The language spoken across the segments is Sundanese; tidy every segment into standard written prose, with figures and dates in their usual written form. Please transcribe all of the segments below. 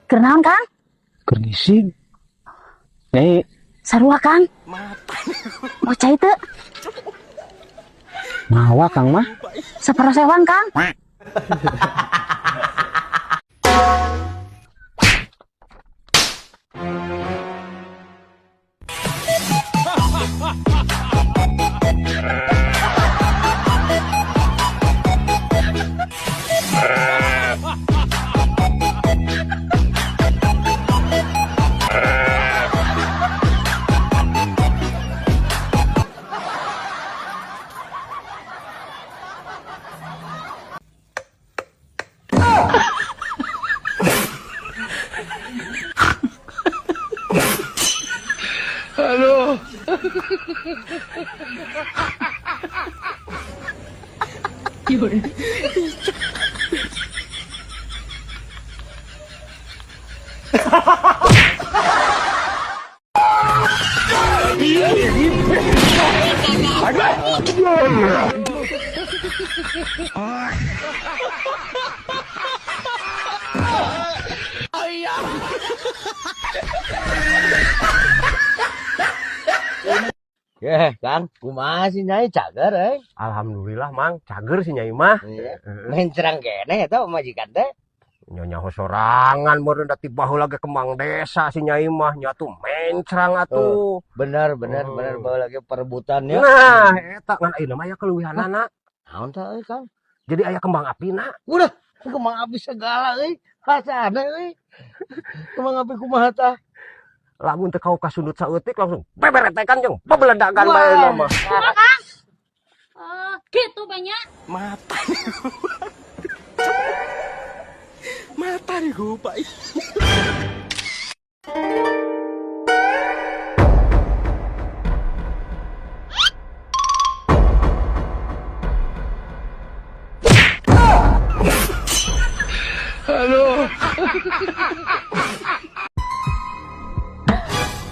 Keur naon, Kang? Keur ngising. Nyai. Sarua, Kang. Mawa cai teu? Mawa, Kang mah. Saparos ewang, Kang. Eh, Kang, kumaha sih Nyai, cager euy? Alhamdulillah, Mang, cager sih Nyai mah. Iya. Mencrang keneh eta majikan teh. Nyonya sorangan meureun da ti baheula ge kembang desa si Nyai mah nya tuh mencrang atuh. Bener bener bener, baheula ge perebutannya. Nah, eta ngan ayeuna mah aya keleuwihanana. Naon tah euy, Kang? Jadi aya kembang apina. Udah, kembang api segala euy. Hasana euy. Kembang api kumaha tah? Lamun teu kau kasundut saeutik langsung beberetekan jeung bebeledagan bae mah. Kang. Eh, gitu banyak. Mata. Mata nih gue, Pak.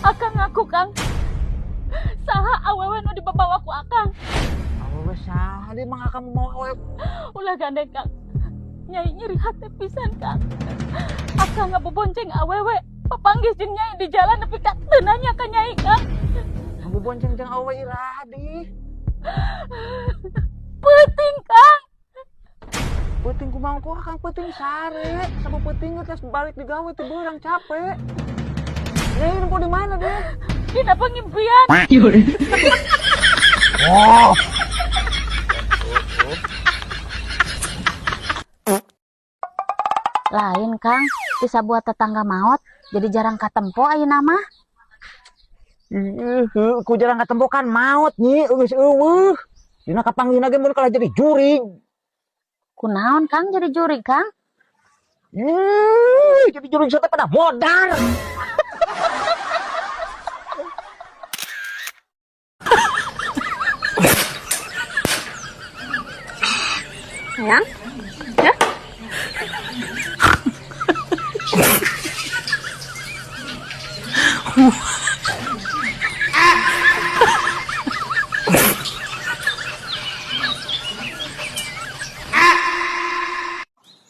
Akang ngaku, Kang. Saha awewe nu dibabawa ku Akang? Awewe saha deui, Mang, akang mau awewe? Ulah gandeng, Kang. Nyai nyeri hati pisan, Kang. Akang ngabobonceng awewe. Papanggih jeung Nyai di jalan nepi ka teu nanya ka Nyai, Kang. Ngabobonceng jeung awewe iraha di? Peuting, Kang. Peuting kumaha ku Akang peuting sare. Sama peuting geus balik digawe teh beurang capek. Nyai nempo di mana deh? Dina pangimpian. Oh. Lain, Kang, bisa buat tetangga maot, jadi jarang katempo ayeuna mah. Ih, ku jarang katempo kan maot nyi, geus eueuh. Dina kapanggihna ge mun kalah jadi jurig. Kunaon, Kang, jadi jurig, Kang? Ih, jadi jurig sote pada modar. Sayang? Ya?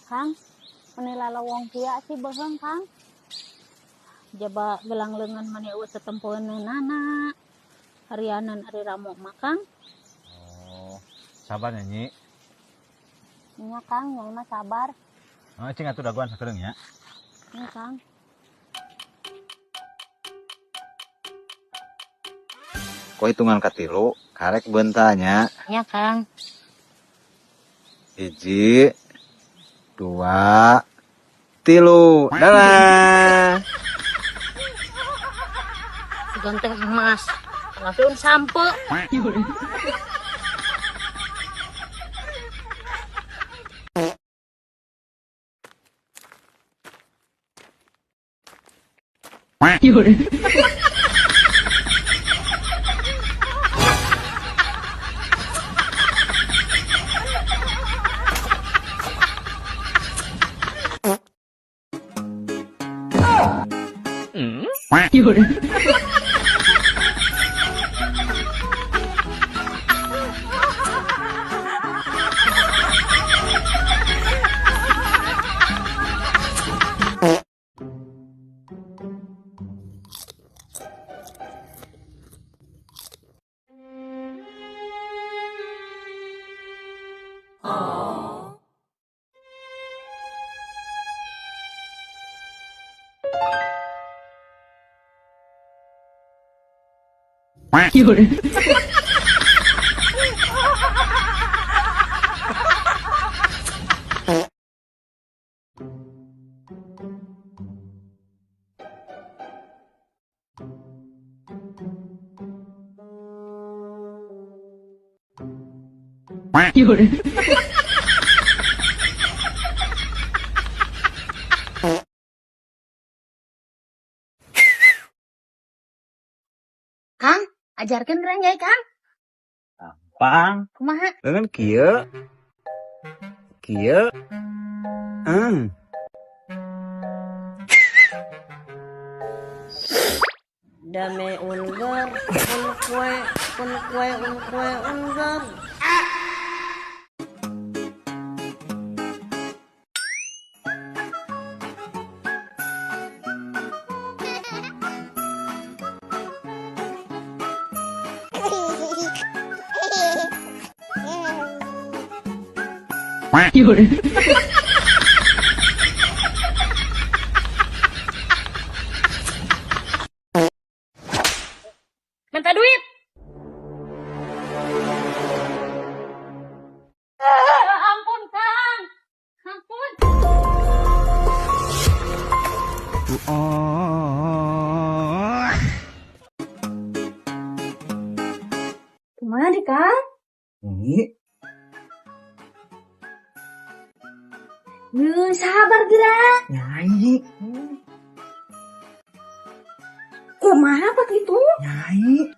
Kang, meni lalawong kieu sih bohong, Kang. Jaba gelang leungeun mani eueuh tetempoeunana. Harianan ari ramo mah, Kang. Oh, sabar ya, Nyi. Nya, Kang, Nyai mah sabar. Oh, cing atuh dagoan sakedeung ya. Nya, Kang. Kok hitungan katilu, karek bentanya. Nya, Kang. 1, 2, 3. Dadah. Ganteng emas. Langsung sampo. Kang, ajarkeun urang Nyai Kang. Pang, Kumaha? dengan kieu. Kieu. Hmm. Dame ungar, un kue, un kue, un kue, ungar. Minta duit. Ampun, Kang. Ampun. Kumaha di, Kang? Ini Geus sabar geura. Nyai, Kumaha pak itu? Nyai.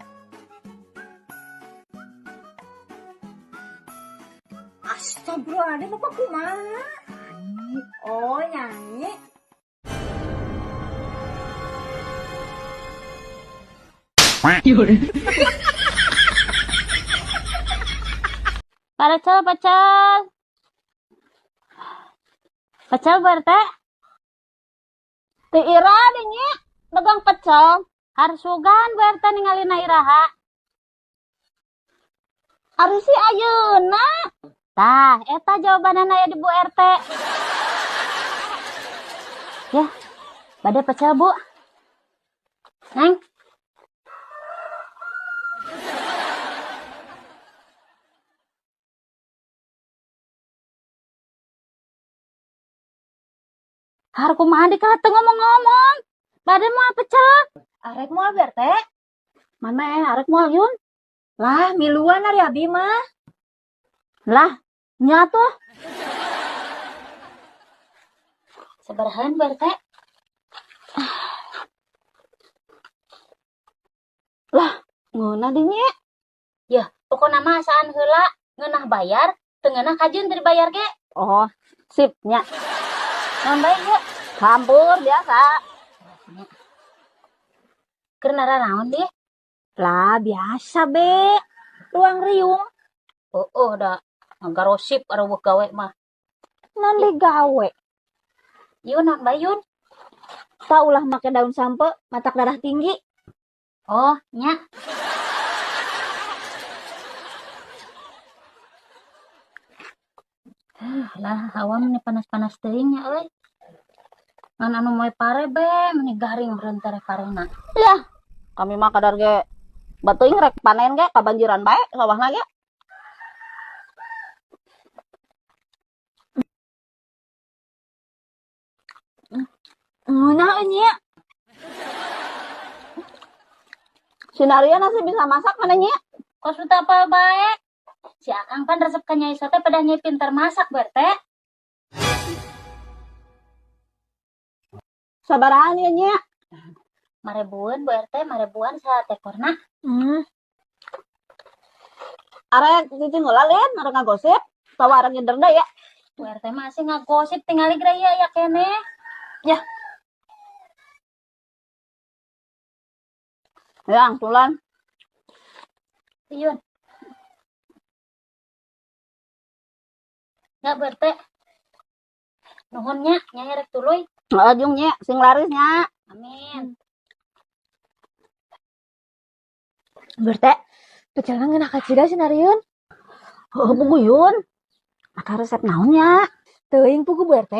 Astagfirullahaladzim, bapak kumaha? Oh, nyanyi. Pacel, pecel. Pecel Bu RT. Ti ira nya dagang pecel. Harsugan Bu RT ningalina iraha. Ari si ayeuna. Tah, eta jawabanana aya di Bu RT. Ya, bade pecel Bu. Neng. Har kumaha di teu ngomong-ngomong. Bade moal pecel. Arek moal Bu RT? Mana arek moal Yun? Lah, miluan ari abi mah. Lah, nya tuh. Sabarahan Bu RT? Lah, ngeunah di nya. Ya, pokona mah asaan heula ngeunah bayar, teu ngeunah kajeun teu dibayar ge. Oh, sip nya. Naon bae ieu? Campur biasa. Keur naraon deh? Lah, biasa be. Ruang riung. Oh, oh da ngagarosip areuweuh gawe mah. Naon deui gawe? Yun naon bae Yun? Tah ulah make daun sampe, matak darah tinggi. Oh, nya. Lah, hawa meni panas-panas teuing nya euy. Ngan anu moe pare be, meni garing meureun tere parena. Yah, kami mah kadar ge batuing rek panen ge kabanjiran bae sawahna ge. Ngeunah euy nya. Sinaria nasi bisa masak mana nya? Kos teu apal bae. Si Akang pan resep ka Nyai Sote pedah Nyai pinter masak Bu RT. Sabarahan ya nya? Marebuan Bu RT, marebuan satekorna. Arek cicing heula lin, arek ngagosip, tawa arek nyender deui ya. Bu RT masih ngagosip tingali geura ieu aya keneh. Ya. Yang tulan. Yun. Ya Bu RT. Nuhun nya, Nyai rek tuluy. Heeh jeung nya, sing laris nya. Amin. Bu RT, pecelna ngeunah kacida si Nariun. Heuh buguyun. Maka resep naon nya? Teuing pugu Bu RT.